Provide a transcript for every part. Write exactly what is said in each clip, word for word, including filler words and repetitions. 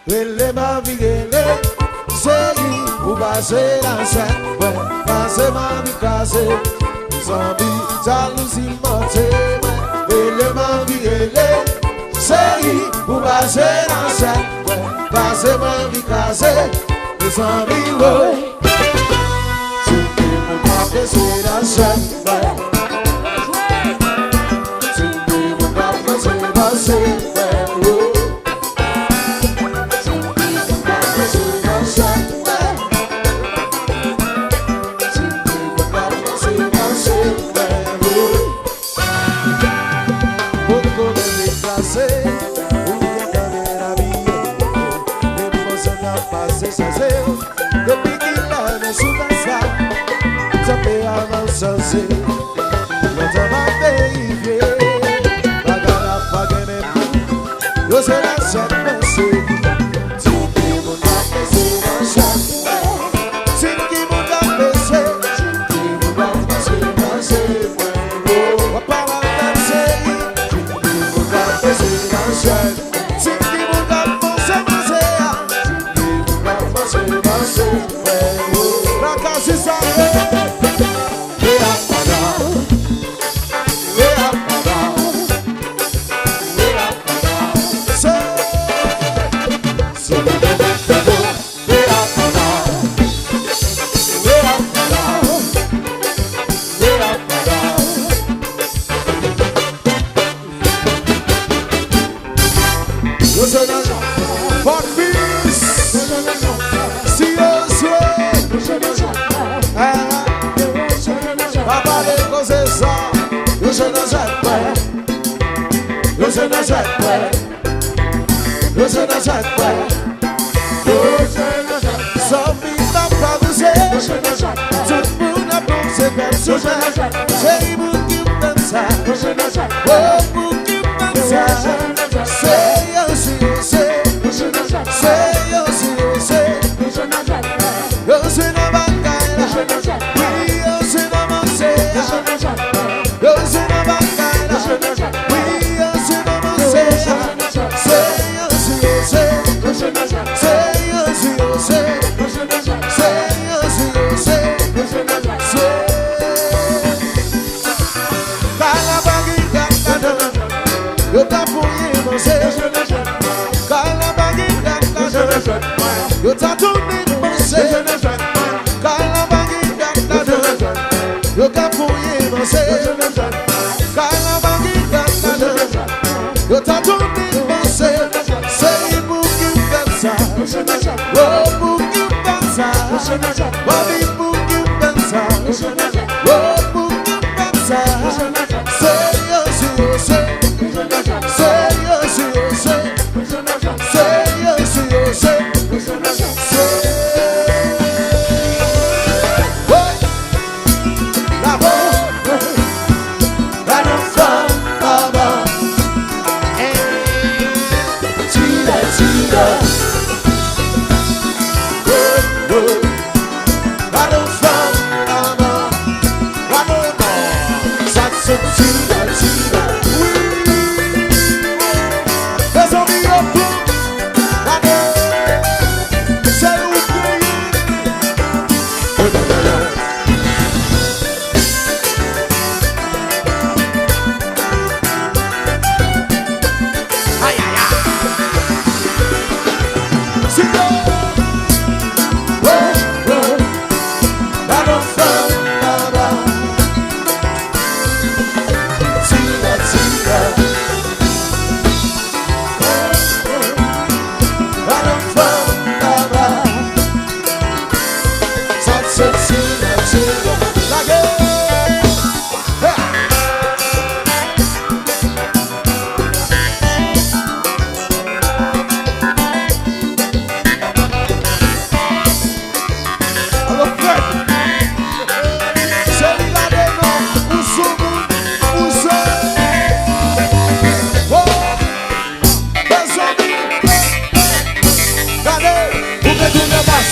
Rele m anvi rele, cheri, pou pase nan chak pwen. Pase m anvi kraze, zanmi, jalouzi monte mwen. Rele m anvi rele, cheri, pou pase nan chak pwen. Pase m anvi kraze, zanmi, woy. Si te moun pa pese nan chak pwen. Si te moun pa pese, pase mwen, woy. Poko menm deplase, ou gentan byen abiye. Depi w sot ap pase chache w, depi ki lè men sou tè sa, sa fè avan chanje. Lontan m ap verifye, bagay la pa gen menm gout. Yo se nan chak pwen, cheri. Ti ki moun k ap pese nan chak pwen. Ti ki moun k ap pese. Ti ki moun k ap pese nan chak pwen. W ap pale avèk cheri. Ti ki moun k ap pese nan chak pwen. Ti ki moun k ap panse panse a. Ti ki moun k ap panse panse pwen. Nan ka jis a. Yo se nan Fort Pierce. Si yo swe. Eh, pa pale koze sa. Yo se nan chak pwen. Yo se nan chak pwen. Yo se nan chak pwen. Yo se nan chak pwen. Zanmi pa pa bouje. Yo se nan chak pwen. Tout moun ap panse pèsonèl. Yo se nan chak pwen. Cheri, pou ki w fè sa? Yo se nan chak pwen. Oh, pou ki w fè sa? Yo se nan chak pwen. Se yo, se yo, se. Yo se nan chak pwen. Se yo, se yo, se. Yo se nan chak pwen. Yo se nan bagay la. Yo se nan chak pwen. Wi, yo se nan manzè a. Yo se nan chak pwen. Yo se nan bagay la. Yo se nan chak pwen. Wi, yo se nan manzè a. Se yo, se yo, se. Yo se nan chak pwen. Se yo, se yo, se. Yo se nan chak pwen. Se yo, se yo, se. Yo se nan chak pwen. Se. Kay la pa gen kat ladan. Yo ta fouye manzè. Kay la pa gen kat ladan. Yo ta tounen panse. Kay la pa gen kat ladan. Yo ka fouye manzè. Kay la pa gen kat ladan. Yo ta tounen panse. Se li pou ki w fè sa. Oh, pou ki w fè sa. Mami, pou ki w fè sa. Oh, pou ki w fè sa. Se yo, se yo, se. Se yo, se yo, se. Se yo, se yo, se. Se. Woy! Bravo! Gade yon fanm anba. Eh, tira, tira. Oh, oh. Gade yon fanm anba. Bravo, sa se tira, tira. Wi. Mezanmi, yo pou gade. Se ou ki Mezanmi, gade, ou mete nan bas.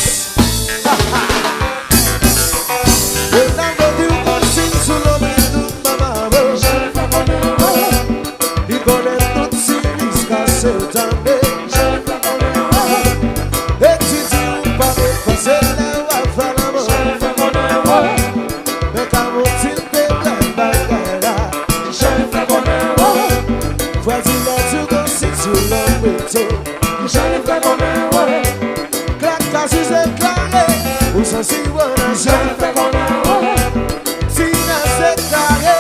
Ronaldo di w konn sin sou lonbrit tout manman. Li konnen tout si jiskaske w tande. Beto, kijan li fè konnen wè? Klaka Ziz deklare, ou santi wè nan zye. Kijan li fè konnen wè? Tina deklare,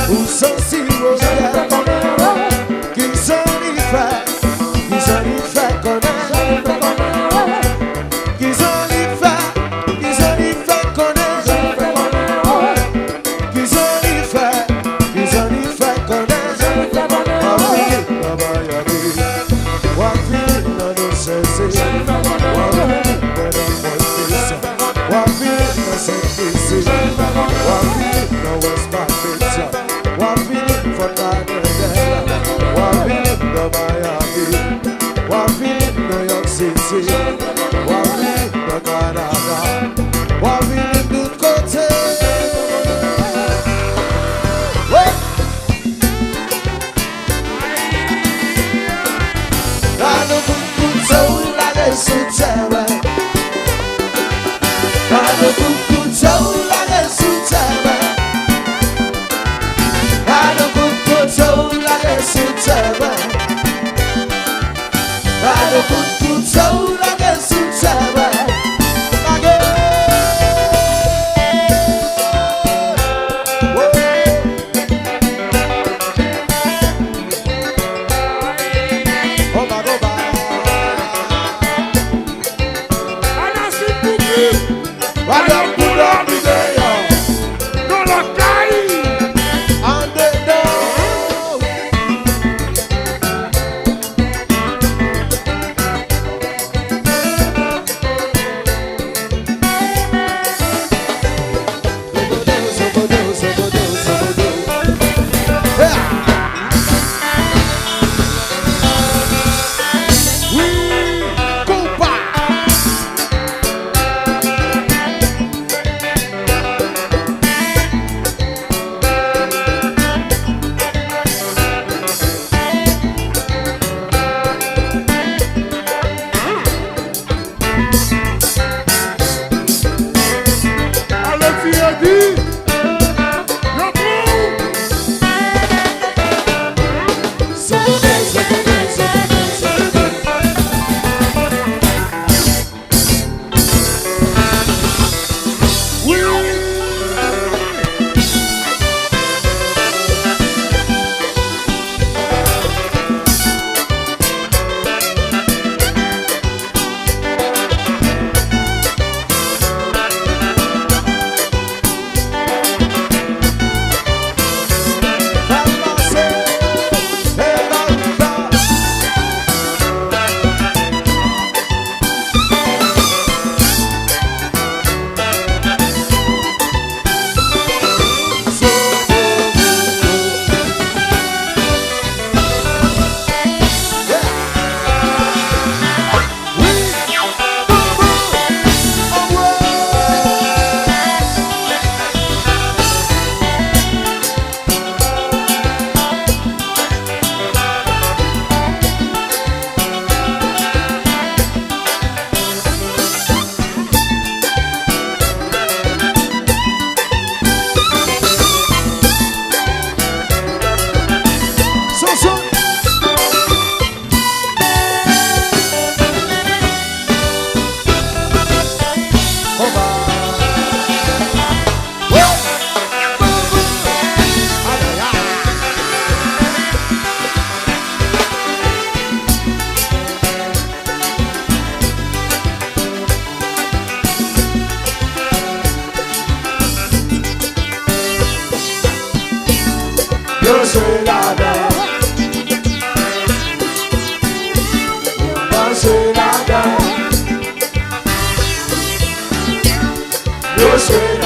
ou santi wè. Kijan li fè konnen wè? Kijan li fè? Kijan li fè konnen? Kijan li fè? Kijan li fè konnen? Kijan li fè? Kijan li fè konnen? W ap vini nan Miami. W ap vini nan New Jersey. W ap vini nan Memphis. W ap vini nan Saint Lucie. W ap vini nan West Palm Beach. W ap vini Fort Lauderdale. W ap vini nan Miami. W ap vini New York City. W ap vini nan Kanada. W ap vini tout kote. Wi. Gade kout kout sa w lage sou tèren. Gade kout kout sa w lage sou tèren. Gade kout kout sa w lage sou tèren. Gade kout kout sa w lage sou tèren. Lage. Oba, oba. Anasin Pouki. Madanm pou dòmi deyò. Nan lakay. Andedan. Ale ti Edi, yo pran w. Yo jwe ladan. Yo jwe ladan. Yo jwe